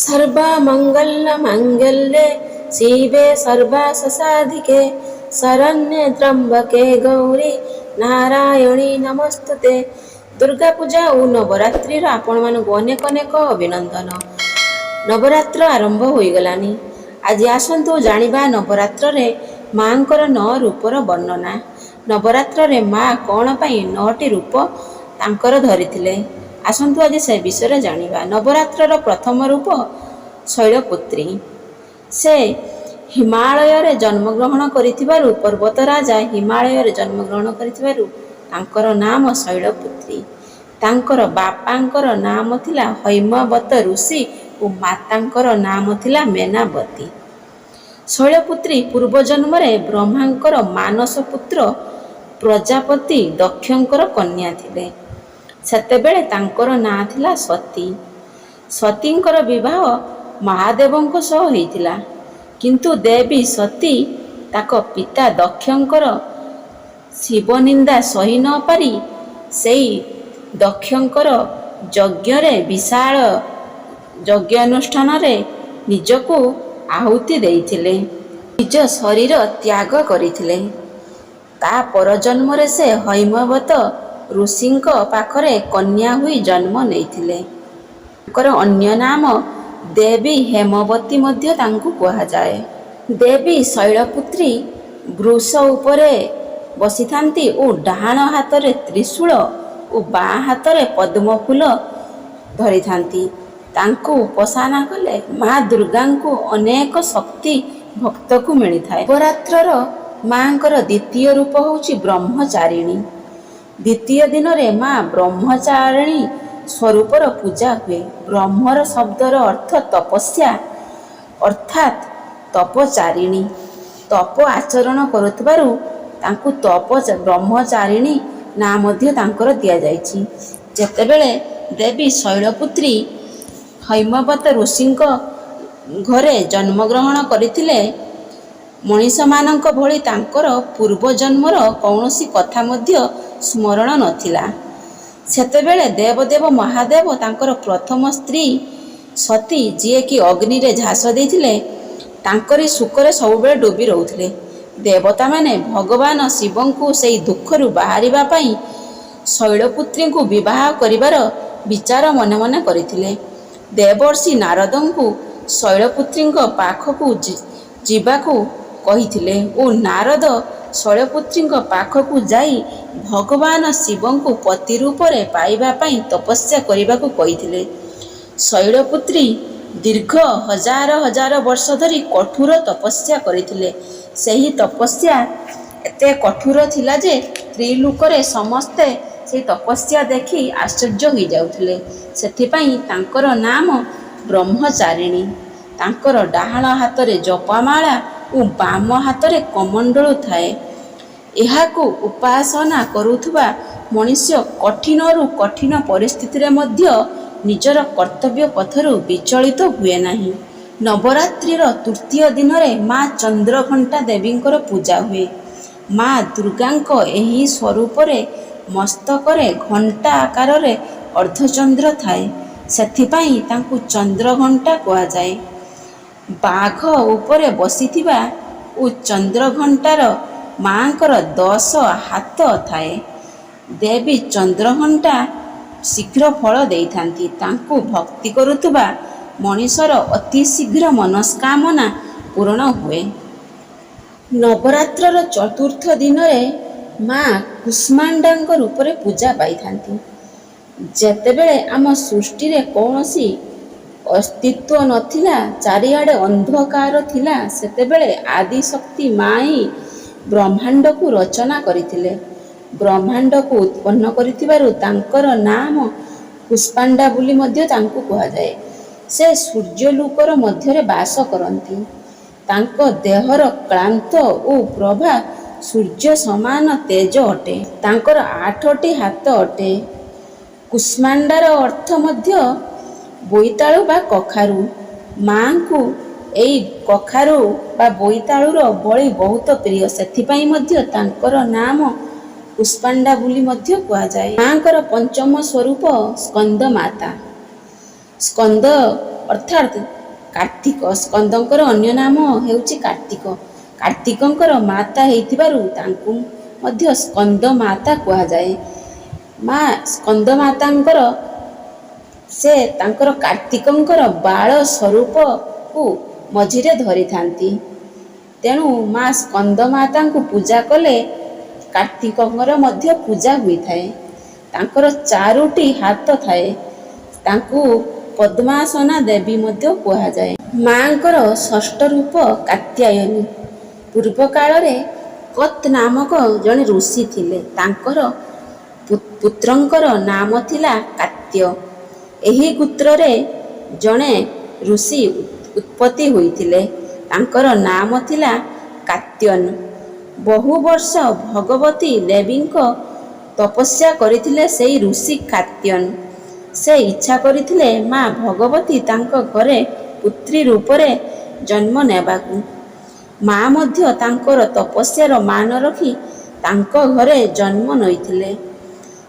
ସର୍ବମଙ୍ଗଳ ମାଙ୍ଗଲ୍ୟେ ଶିବେ ସର୍ବାର୍ଥସାଧିକେ ଶରଣ୍ୟେ ତ୍ର୍ୟମ୍ବକେ ଗୌରୀ ନାରାୟଣୀ ନମସ୍ତୁତେ। ଦୁର୍ଗା ପୂଜା ଓ ନବରାତ୍ରିର ଆପଣମାନଙ୍କୁ ଅନେକ ଅନେକ ଅଭିନନ୍ଦନ। ନବରାତ୍ର ଆରମ୍ଭ ହୋଇଗଲାଣି। ଆଜି ଆସନ୍ତୁ ଜାଣିବା ନବରାତ୍ରରେ ମାଙ୍କର ନଅ ରୂପର ବର୍ଣ୍ଣନା। ନବରାତ୍ରରେ ମା କ'ଣ ପାଇଁ ନଅଟି ରୂପ ତାଙ୍କର ଧରିଥିଲେ, ଆସନ୍ତୁ ଆଜି ସେ ବିଷୟରେ ଜାଣିବା। ନବରାତ୍ରର ପ୍ରଥମ ରୂପ ଶୈଳପୁତ୍ରୀ। ସେ ହିମାଳୟରେ ଜନ୍ମଗ୍ରହଣ କରିଥିବାରୁ, ପର୍ବତ ରାଜା ହିମାଳୟରେ ଜନ୍ମଗ୍ରହଣ କରିଥିବାରୁ ତାଙ୍କର ନାମ ଶୈଳପୁତ୍ରୀ। ତାଙ୍କର ବାପାଙ୍କର ନାମ ଥିଲା ହୈମବତ ଋଷି ଓ ମାତାଙ୍କର ନାମ ଥିଲା ମେନାବତୀ। ଶୈଳପୁତ୍ରୀ ପୂର୍ବଜନ୍ମରେ ବ୍ରହ୍ମାଙ୍କର ମାନସ ପୁତ୍ର ପ୍ରଜାପତି ଦକ୍ଷଙ୍କର କନ୍ୟା ଥିଲେ। ସେତେବେଳେ ତାଙ୍କର ନାଁ ଥିଲା ସତୀ। ସତୀଙ୍କର ବିବାହ ମହାଦେବଙ୍କ ସହ ହୋଇଥିଲା। କିନ୍ତୁ ଦେବୀ ସତୀ ତାଙ୍କ ପିତା ଦକ୍ଷଙ୍କର ଶିବନିନ୍ଦା ସହି ନ ପାରି ସେଇ ଦକ୍ଷଙ୍କର ଯଜ୍ଞରେ, ବିଶାଳ ଯଜ୍ଞାନୁଷ୍ଠାନରେ ନିଜକୁ ଆହୁତି ଦେଇଥିଲେ। ନିଜ ଶରୀର ତ୍ୟାଗ କରିଥିଲେ। ତା ପରଜନ୍ମରେ ସେ ହୈମବତ ଋଷିଙ୍କ ପାଖରେ କନ୍ୟା ହୋଇ ଜନ୍ମ ନେଇଥିଲେ। ତାଙ୍କର ଅନ୍ୟ ନାମ ଦେବୀ ହେମବତୀ ମଧ୍ୟ ତାଙ୍କୁ କୁହାଯାଏ। ଦେବୀ ଶୈଳପୁତ୍ରୀ ବୃଷ ଉପରେ ବସିଥାନ୍ତି ଓ ଡାହାଣ ହାତରେ ତ୍ରିଶୂଳ ଓ ବାଁ ହାତରେ ପଦ୍ମଫୁଲ ଧରିଥାନ୍ତି। ତାଙ୍କୁ ଉପାସନା କଲେ ମା ଦୁର୍ଗାଙ୍କୁ ଅନେକ ଶକ୍ତି ଭକ୍ତକୁ ମିଳିଥାଏ। ନବରାତ୍ରର ମାଙ୍କର ଦ୍ୱିତୀୟ ରୂପ ହେଉଛି ବ୍ରହ୍ମଚାରିଣୀ। ଦ୍ୱିତୀୟ ଦିନରେ ମା ବ୍ରହ୍ମଚାରିଣୀ ସ୍ୱରୂପର ପୂଜା ହୁଏ। ବ୍ରହ୍ମର ଶବ୍ଦର ଅର୍ଥ ତପସ୍ୟା, ଅର୍ଥାତ୍ ତପଚାରିଣୀ। ତପ ଆଚରଣ କରୁଥିବାରୁ ତାଙ୍କୁ ତପ ବ୍ରହ୍ମଚାରିଣୀ ନାଁ ମଧ୍ୟ ତାଙ୍କର ଦିଆଯାଇଛି। ଯେତେବେଳେ ଦେବୀ ଶୈଳପୁତ୍ରୀ ହୈମବତ ଋଷିଙ୍କ ଘରେ ଜନ୍ମଗ୍ରହଣ କରିଥିଲେ, ମଣିଷମାନଙ୍କ ଭଳି ତାଙ୍କର ପୂର୍ବଜନ୍ମର କୌଣସି କଥା ମଧ୍ୟ ସ୍ମରଣ ନଥିଲା। ସେତେବେଳେ ଦେବଦେବ ମହାଦେବ ତାଙ୍କର ପ୍ରଥମ ସ୍ତ୍ରୀ ସତୀ, ଯିଏକି ଅଗ୍ନିରେ ଝାସ ଦେଇଥିଲେ, ତାଙ୍କରି ଶୋକରେ ସବୁବେଳେ ଡୁବି ରହୁଥିଲେ। ଦେବତାମାନେ ଭଗବାନ ଶିବଙ୍କୁ ସେହି ଦୁଃଖରୁ ବାହାରିବା ପାଇଁ ଶୈଳପୁତ୍ରୀଙ୍କୁ ବିବାହ କରିବାର ବିଚାର ମନେ ମନେ କରିଥିଲେ। ଦେବର୍ଷି ନାରଦଙ୍କୁ ଶୈଳପୁତ୍ରୀଙ୍କ ପାଖକୁ ଯିବାକୁ କହିଥିଲେ ଓ ନାରଦ ଶୈଳପୁତ୍ରୀଙ୍କ ପାଖକୁ ଯାଇ ଭଗବାନ ଶିବଙ୍କୁ ପତି ରୂପରେ ପାଇବା ପାଇଁ ତପସ୍ୟା କରିବାକୁ କହିଥିଲେ। ଶୈଳପୁତ୍ରୀ ଦୀର୍ଘ ହଜାର ହଜାର ବର୍ଷ ଧରି କଠୋର ତପସ୍ୟା କରିଥିଲେ। ସେହି ତପସ୍ୟା ଏତେ କଠୋର ଥିଲା ଯେ ତ୍ରିଲୋକରେ ସମସ୍ତେ ସେହି ତପସ୍ୟା ଦେଖି ଆଶ୍ଚର୍ଯ୍ୟ ହୋଇଯାଉଥିଲେ। ସେଥିପାଇଁ ତାଙ୍କର ନାମ ବ୍ରହ୍ମଚାରିଣୀ। ତାଙ୍କର ଡାହାଣ ହାତରେ ଜପମାଳା ଓ ବାମ ହାତରେ କମଣ୍ଡଳୁ ଥାଏ। ଏହାକୁ ଉପାସନା କରୁଥିବା ମନୁଷ୍ୟ କଠିନରୁ କଠିନ ପରିସ୍ଥିତିରେ ମଧ୍ୟ ନିଜର କର୍ତ୍ତବ୍ୟ ପଥରୁ ବିଚଳିତ ହୁଏ ନାହିଁ। ନବରାତ୍ରିର ତୃତୀୟ ଦିନରେ ମା ଚନ୍ଦ୍ରଘଣ୍ଟା ଦେବୀଙ୍କର ପୂଜା ହୁଏ। ମା ଦୁର୍ଗାଙ୍କ ଏହି ସ୍ୱରୂପରେ ମସ୍ତକରେ ଘଣ୍ଟା ଆକାରରେ ଅର୍ଦ୍ଧଚନ୍ଦ୍ର ଥାଏ। ସେଥିପାଇଁ ତାଙ୍କୁ ଚନ୍ଦ୍ରଘଣ୍ଟା କୁହାଯାଏ। ବାଘ ଉପରେ ବସିଥିବା ଓ ଚନ୍ଦ୍ରଘଣ୍ଟାର ମାଙ୍କର 10 ହାତ ଥାଏ। ଦେବୀ ଚନ୍ଦ୍ରଘଣ୍ଟା ଶୀଘ୍ର ଫଳ ଦେଇଥାନ୍ତି। ତାଙ୍କୁ ଭକ୍ତି କରୁଥିବା ମଣିଷର ଅତି ଶୀଘ୍ର ମନସ୍କାମନା ପୂରଣ ହୁଏ। ନବରାତ୍ରର ଚତୁର୍ଥ ଦିନରେ ମା କୁଷ୍ମାଣ୍ଡାଙ୍କ ରୂପରେ ପୂଜା ପାଇଥାନ୍ତି। ଯେତେବେଳେ ଆମ ସୃଷ୍ଟିରେ କୌଣସି ଅସ୍ତିତ୍ୱ ନଥିଲା, ଚାରିଆଡ଼େ ଅନ୍ଧକାର ଥିଲା, ସେତେବେଳେ ଆଦିଶକ୍ତି ମା ହିଁ ବ୍ରହ୍ମାଣ୍ଡକୁ ରଚନା କରିଥିଲେ। ବ୍ରହ୍ମାଣ୍ଡକୁ ଉତ୍ପନ୍ନ କରିଥିବାରୁ ତାଙ୍କର ନାମ କୁଷ୍ମାଣ୍ଡା ବୋଲି ମଧ୍ୟ ତାଙ୍କୁ କୁହାଯାଏ। ସେ ସୂର୍ଯ୍ୟଲୋକର ମଧ୍ୟରେ ବାସ କରନ୍ତି। ତାଙ୍କ ଦେହର କ୍ଳାନ୍ତ ଓ ପ୍ରଭା ସୂର୍ଯ୍ୟ ସମାନ ତେଜ ଅଟେ। ତାଙ୍କର ଆଠଟି ହାତ ଅଟେ। କୁଷ୍ମାଣ୍ଡାର ଅର୍ଥ ମଧ୍ୟ ବୋଇତାଳୁ ବା କଖାରୁ। ମାଙ୍କୁ ଏଇ କଖାରୁ ବା ବୋଇତାଳୁର ବଳି ବହୁତ ପ୍ରିୟ। ସେଥିପାଇଁ ମଧ୍ୟ ତାଙ୍କର ନାମ କୁଷ୍ମାଣ୍ଡା ବୋଲି ମଧ୍ୟ କୁହାଯାଏ। ମାଙ୍କର ପଞ୍ଚମ ସ୍ୱରୂପ ସ୍କନ୍ଦମାତା। ସ୍କନ୍ଦ ଅର୍ଥାତ୍ କାର୍ତ୍ତିକ। ସ୍କନ୍ଦଙ୍କର ଅନ୍ୟ ନାମ ହେଉଛି କାର୍ତ୍ତିକ। କାର୍ତ୍ତିକଙ୍କର ମାତା ହେଇଥିବାରୁ ତାଙ୍କୁ ମଧ୍ୟ ସ୍କନ୍ଦ ମାତା କୁହାଯାଏ। ମା ସ୍କନ୍ଦ ମାତାଙ୍କର ସେ ତାଙ୍କର କାର୍ତ୍ତିକଙ୍କର ବାଳ ସ୍ୱରୂପକୁ ମଝିରେ ଧରିଥାନ୍ତି। ତେଣୁ ମା ସ୍କନ୍ଦ ମାତାଙ୍କୁ ପୂଜା କଲେ କାର୍ତ୍ତିକଙ୍କର ମଧ୍ୟ ପୂଜା ହୋଇଥାଏ। ତାଙ୍କର ଚାରୋଟି ହାତ ଥାଏ। ତାଙ୍କୁ ପଦ୍ମାସନା ଦେବୀ ମଧ୍ୟ କୁହାଯାଏ। ମାଙ୍କର ଷଷ୍ଠ ରୂପ କାତ୍ୟାୟନୀ। ପୂର୍ବକାଳରେ କତ୍ ନାମକ ଜଣେ ଋଷି ଥିଲେ। ତାଙ୍କର ପୁତ୍ରଙ୍କର ନାମ ଥିଲା କାତ୍ୟ। ଏହି ଗୋତ୍ରରେ ଜଣେ ଋଷି ଉତ୍ପତ୍ତି ହୋଇଥିଲେ। ତାଙ୍କର ନାମ ଥିଲା କାତ୍ୟନ। ବହୁ ବର୍ଷ ଭଗବତୀ ଦେବୀଙ୍କ ତପସ୍ୟା କରିଥିଲେ ସେଇ ଋଷି କାତ୍ୟନ। ସେ ଇଚ୍ଛା କରିଥିଲେ ମା ଭଗବତୀ ତାଙ୍କ ଘରେ ପୁତ୍ରୀ ରୂପରେ ଜନ୍ମ ନେବାକୁ। ମା ମଧ୍ୟ ତାଙ୍କର ତପସ୍ୟାର ମାନ ରଖି ତାଙ୍କ ଘରେ ଜନ୍ମ ନେଇଥିଲେ।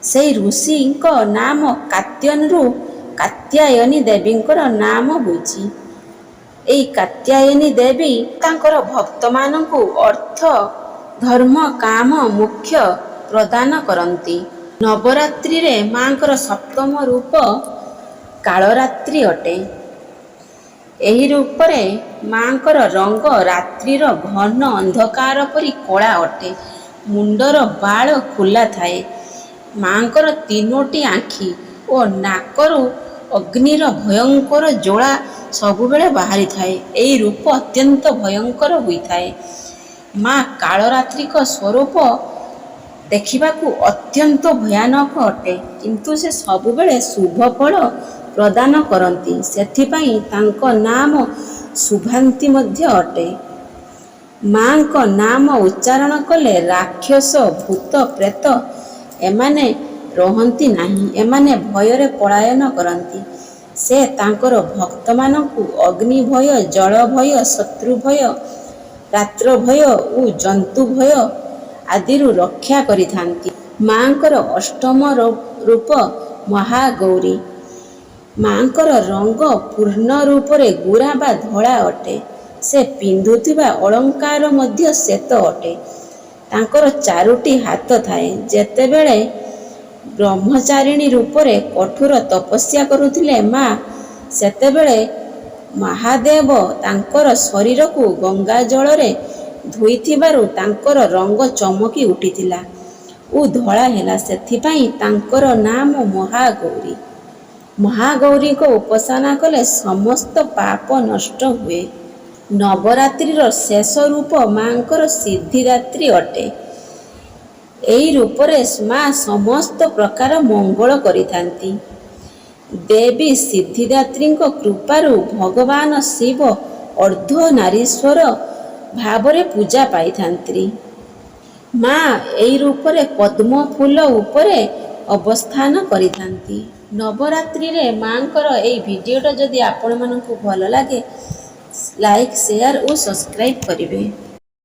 ସେଇ ଋଷିଙ୍କ ନାମ କାତ୍ୟନରୁ କାତ୍ୟାୟନୀ ଦେବୀଙ୍କର ନାମ ହୋଇଛି। ଏହି କାତ୍ୟାୟନୀ ଦେବୀ ତାଙ୍କର ଭକ୍ତମାନଙ୍କୁ ଅର୍ଥ, ଧର୍ମ, କାମ, ମୋକ୍ଷ ପ୍ରଦାନ କରନ୍ତି। ନବରାତ୍ରିରେ ମାଙ୍କର ସପ୍ତମ ରୂପ କାଳରାତ୍ରି ଅଟେ। ଏହି ରୂପରେ ମାଙ୍କର ରଙ୍ଗ ରାତ୍ରିର ଘନ ଅନ୍ଧକାର ପରି କଳା ଅଟେ। ମୁଣ୍ଡର ବାଳ ଖୋଲା ଥାଏ। ମାଙ୍କର ତିନୋଟି ଆଖି ଓ ନାକରୁ ଅଗ୍ନିର ଭୟଙ୍କର ଜ୍ୱାଳା ସବୁବେଳେ ବାହାରିଥାଏ। ଏହି ରୂପ ଅତ୍ୟନ୍ତ ଭୟଙ୍କର ହୋଇଥାଏ। ମା କାଳରାତ୍ରିଙ୍କ ସ୍ୱରୂପ ଦେଖିବାକୁ ଅତ୍ୟନ୍ତ ଭୟାନକ ଅଟେ, କିନ୍ତୁ ସେ ସବୁବେଳେ ଶୁଭ ଫଳ ପ୍ରଦାନ କରନ୍ତି। ସେଥିପାଇଁ ତାଙ୍କ ନାମ ଶୁଭାନ୍ତି ମଧ୍ୟ ଅଟେ। ମାଙ୍କ ନାମ ଉଚ୍ଚାରଣ କଲେ ରାକ୍ଷସ, ଭୂତ, ପ୍ରେତ ଏମାନେ ରହନ୍ତି ନାହିଁ। ଏମାନେ ଭୟରେ ପଳାୟନ କରନ୍ତି। ସେ ତାଙ୍କର ଭକ୍ତମାନଙ୍କୁ ଅଗ୍ନି ଭୟ, ଜଳ ଭୟ, ଶତ୍ରୁ ଭୟ, ରାତ୍ର ଭୟ ଓ ଜନ୍ତୁ ଭୟ ଆଦିରୁ ରକ୍ଷା କରିଥାନ୍ତି। ମାଙ୍କର ଅଷ୍ଟମ ରୂପ ମହାଗୌରୀ। ମାଙ୍କର ରଙ୍ଗ ପୂର୍ଣ୍ଣ ରୂପରେ ଗୋରା ବା ଧଳା ଅଟେ। ସେ ପିନ୍ଧୁଥିବା ଅଳଙ୍କାର ମଧ୍ୟ ଶ୍ଵେତ ଅଟେ। ତାଙ୍କର ଚାରୋଟି ହାତ ଥାଏ। ଯେତେବେଳେ ବ୍ରହ୍ମଚାରିଣୀ ରୂପରେ କଠୋର ତପସ୍ୟା କରୁଥିଲେ ମା, ସେତେବେଳେ ମହାଦେବ ତାଙ୍କର ଶରୀରକୁ ଗଙ୍ଗାଜଳରେ ଧୋଇଥିବାରୁ ତାଙ୍କର ରଙ୍ଗ ଚମକି ଉଠିଥିଲା ଓ ଧଳା ହେଲା। ସେଥିପାଇଁ ତାଙ୍କର ନାମ ମହାଗୌରୀ। ମହାଗୌରୀଙ୍କ ଉପାସନା କଲେ ସମସ୍ତ ପାପ ନଷ୍ଟ ହୁଏ। ନବରାତ୍ରିର ଶେଷ ରୂପ ମାଙ୍କର ସିଦ୍ଧିଦାତ୍ରୀ ଅଟେ। ଏହି ରୂପରେ ମା ସମସ୍ତ ପ୍ରକାର ମଙ୍ଗଳ କରିଥାନ୍ତି। ଦେବୀ ସିଦ୍ଧିଦାତ୍ରୀଙ୍କ କୃପାରୁ ଭଗବାନ ଶିବ ଅର୍ଦ୍ଧନାରୀଶ୍ୱର ଭାବରେ ପୂଜା ପାଇଥାନ୍ତି। ମା ଏହି ରୂପରେ ପଦ୍ମ ଫୁଲ ଉପରେ ଅବସ୍ଥାନ କରିଥାନ୍ତି। ନବରାତ୍ରିରେ ମାଙ୍କର ଏହି ଭିଡ଼ିଓଟା ଯଦି ଆପଣମାନଙ୍କୁ ଭଲ ଲାଗେ, ଲାଇକ୍, ସେୟାର ଓ ସବସ୍କ୍ରାଇବ୍ କରିବେ।